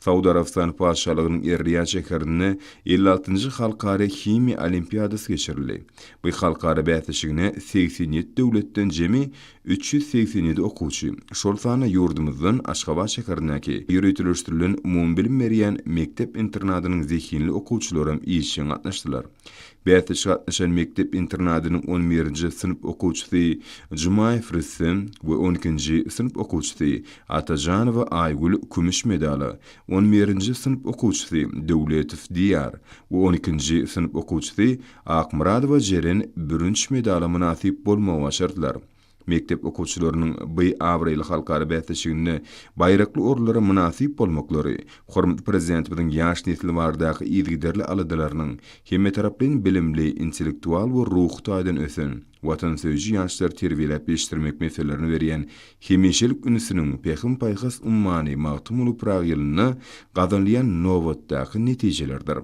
Saud Arabystany Patyşalygynyň Er-Riýad şäherinde 56-njy halkara himiýa olimpiadasy geçirildi. Bu halkara bäsleşigine 87 döwletden jemi 387 okuwçy, şol sanda ýurdumyzdan Aşgabat şäherindäki ýöriteleşdirilen umumybilim berýän mekdep-internadynyň zehinli okuwçylaram işjeň gatnaşdylar. Bäsleşige gatnaşan mekdep-internadynyň on birinji synp okuwçysy Jumaýew Rüstem we on ikinji synp okuwçysy Atajanowa Aýgül kümüş medala, on birinji synp okuwçysy Döwletow Diýar we on ikinji synp okuwçysy Akmyradowa Jeren bürünç medala mynasyp bolmagy başardylar. Mekdep okuwçylarynyň by abraýly halkara bäsleşiginde baýrakly orunlara mynasyp bolmaklary hormatly Prezidentimiziň ýaş nesil baradaky yzygiderli aladalarynyň, hemmetaraplaýyn bilimli, intellektual we ruhy taýdan ösen, watansöýüji ýaşlary terbiýeläp ýetişdirmek meselelerine berýän hemişelik ünsüniň Pähim-paýhas ummany Magtymguly Pyragy ýylynda gazanylýan nobatdaky netijelerdir.